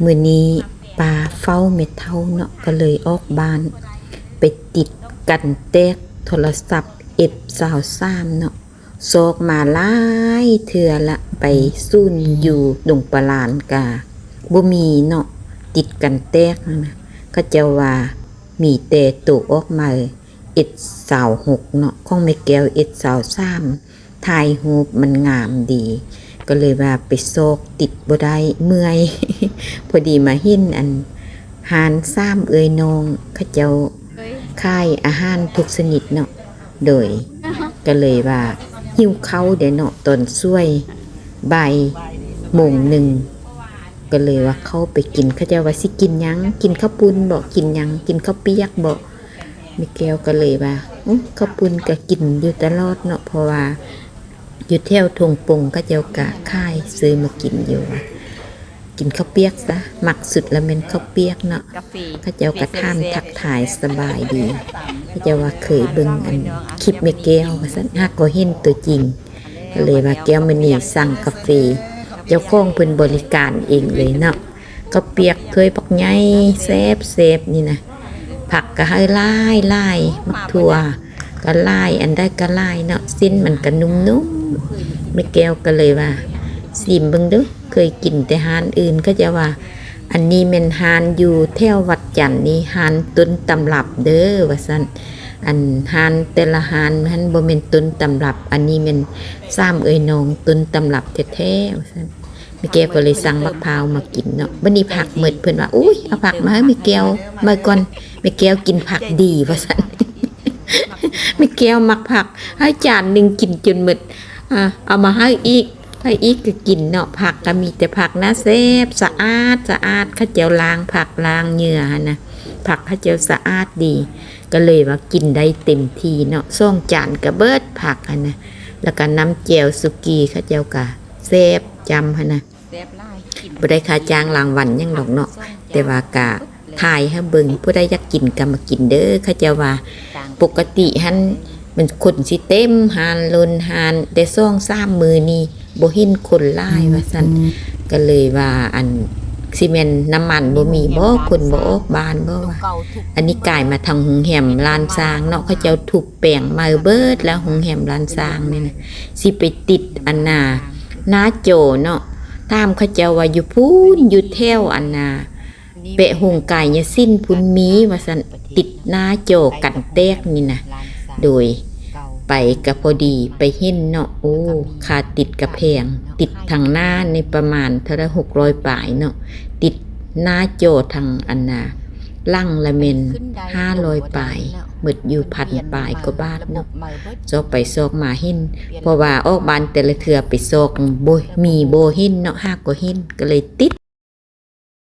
ມື້ນີ້ປ້າເຝົ້າແມ່ເຖົ້າເນາະ ກໍເລີຍອອກບ້ານ ໄປຕິດກັນແຕກໂທລະສັບ ເອັຟຊາວສາມເນາະ ຊອກມາຫຼາຍເທື່ອລະ ໄປສູນຢູ່ດົງປະລານກະບໍ່ມີເນາະ ຕິດກັນແຕກຫັ້ນນະ ເຂົາເຈົ້າວ່າມີແຕ່ໂຕອອກໃໝ່ ເອັຟຊາວຫົກເນາະ ຂອງແມ່ແກ້ວ ເອັຟຊາວສາມ ຖ່າຍຮູບມັນງາມດີ ກໍເລີຍວ່າໄປຊອກຕິດບໍ່ໄດ້ ເມື່ອຍ ພໍດີມາເຫັນອັນ ຮ້ານສາມເອື້ອຍນ້ອງ ເຂົາເຈົ້າຂາຍອາຫານທຸກຊະນິດເນາະ ໂດຍ ກໍເລີຍວ່າຫິວເຂົ້າເດ້ເນາະ ຕອນສວຍ ບ່າຍໂມງໜຶ່ງ ກໍເລີຍວ່າເຂົ້າໄປກິນ ເຂົາເຈົ້າວ່າຊິກິນຫຍັງ ກິນເຂົ້າປຸ້ນບໍ ກິນຫຍັງ ກິນເຂົ້າປຽກບໍ ແມ່ແກ້ວກໍເລີຍວ່າ ອື ເຂົ້າປຸ້ນກໍກິນຢູ່ຕະຫຼອດເນາະ ເພາະວ່າຢູ່ແຖວທົ່ງປົງເຂົາເຈົ້າກໍຂາຍ ຊື້ມາກິນຢູ່ ກິນເຂົ້າປຽກຊະ ມັກສຸດລະແມ່ນເຂົ້າປຽກເນາະ ກາເຟ ເຂົາເຈົ້າກໍຖາມທັກທາຍສະບາຍດີ ເຂົາເຈົ້າວ່າເຄີຍເບິ່ງອັນຄລິບແມ່ແກ້ວວ່າຊັ້ນ ຫາກໍເຫັນຕົວຈິງ ກໍເລີຍວ່າແກ້ວມະນີສັ່ງກາເຟ ເຈົ້າຂອງເພິ່ນບໍລິການເອງເລີຍເນາະ ເຂົ້າປຽກຖ້ວຍບັກໃຫຍ່ແຊບໆ ນີ້ນະ ຜັກກໍໃຫ້ຫຼາຍໆ ໝາກຖົ່ວກໍຫຼາຍ ອັນໃດກໍຫຼາຍເນາະ ເສັ້ນມັນກໍນຸ້ມໆ ແມ່ແກ້ວກໍເລີຍວ່າ ຊີມເບິ່ງດູ ເຄີຍກິນແຕ່ຮ້ານອື່ນ ເຂົາເຈົ້າວ່າ ອັນນີ້ແມ່ນຮ້ານຢູ່ແຖວວັດຈັນນີ້ ຮ້ານຕົ້ນຕຳລັບເດີ ວ່າຊັ້ນ ອັນຮ້ານແຕ່ລະຮ້ານຫັ້ນບໍ່ແມ່ນຕົ້ນຕຳລັບ ອັນນີ້ແມ່ນສາມເອື້ອຍນ້ອງຕົ້ນຕຳລັບແທ້ໆ ວ່າຊັ້ນ ແມ່ແກ້ວກໍເລີຍສັ່ງບັກພ້າວມາກິນເນາະ ບັດນີ້ຜັກໝົດ ເພິ່ນວ່າ ໂອ້ຍ ເອົາຜັກມາໃຫ້ແມ່ແກ້ວມາກ່ອນ ແມ່ແກ້ວກິນຜັກດີ ວ່າຊັ້ນ ແມ່ແກ້ວມັກຜັກ ໃຫ້ຈານໜຶ່ງກິນຈົນໝົດ ອາ ເອົາມາໃຫ້ອີກ ໃຫ້ອີກກໍກິນເນາະ ຜັກກໍມີແຕ່ຜັກນະ ແຊບ ສະອາດ ສະອາດ ເຂົາເຈົ້າລ້າງຜັກລ້າງເຫຍື່ອຫັ້ນນະ ຜັກເຂົາເຈົ້າສະອາດດີ ກໍເລີຍວ່າກິນໄດ້ເຕັມທີ່ເນາະ ສອງຈານກໍເບິດຜັກຫັ້ນນະ ແລ້ວກໍນ້ຳແຈ່ວສຸກີ້ເຂົາເຈົ້າກໍແຊບຈ້ຳຫັ້ນນະ ແຊບຫຼາຍ ບໍ່ໄດ້ຄ່າຈ້າງລາງວັນຫຍັງດອກເນາະ ແຕ່ວ່າກະຖ່າຍໃຫ້ເບິ່ງ ຜູ້ໃດຢາກກິນກະມາກິນເດີ ເຂົາເຈົ້າວ່າ ປົກກະຕິຫັ້ນມັນຄົນຊິເຕັມຮ້ານ ລົ້ນຮ້ານ ແຕ່ສອງສາມມື້ນີ້ບໍ່ເຫັນຄົນຫຼາຍວ່າຊັ້ນ ກະເລີຍວ່າ ອັນ ຊິແມ່ນນ້ຳມັນບໍ່ມີບໍ ຄົນບໍ່ອອກບ້ານບໍວ່າ ອັນນີ້ກາຍມາທາງໂຮງແຮມລ້ານຊ້າງເນາະ ເຂົາເຈົ້າທຸບແປງໃໝ່ເບິດແລ້ວ ໂຮງແຮມລ້ານຊ້າງນີ້ນະ ຊິໄປຕິດອັນນ່າ ໜ້າຈໍເນາະ ຖາມເຂົາເຈົ້າວ່າຢູ່ພຸ້ນ ຢູ່ແຖວອັນນ່າ ແປະໂຮງກາຍຍະສິນພຸ້ນມີວ່າຊັ້ນ ຕິດໜ້າຈໍກັນແຕກນີ້ນະ ໂດຍ ໄປກະພໍດີໄປເຫັນເນາະ ໂອ້ ຄ່າຕິດກະແພງ ຕິດທາງໜ້ານີ້ປະມານເທົ່າໃດ ຫົກຮ້ອຍປາຍເນາະ ຕິດໜ້າຈໍທາງອັນນ່າ ຫຼັງລະແມ່ນຫ້າຮ້ອຍປາຍ ໝົດຢູ່ພັນປາຍກວ່າບາດເນາະ ຊອກໄປຊອກມາເຫັນ ເພາະວ່າອອກບ້ານແຕ່ລະເທື່ອໄປຊອກ ບໍ່ມີບໍ່ເຫັນເນາະ ຫາກໍເຫັນ ກໍເລີຍຕິດ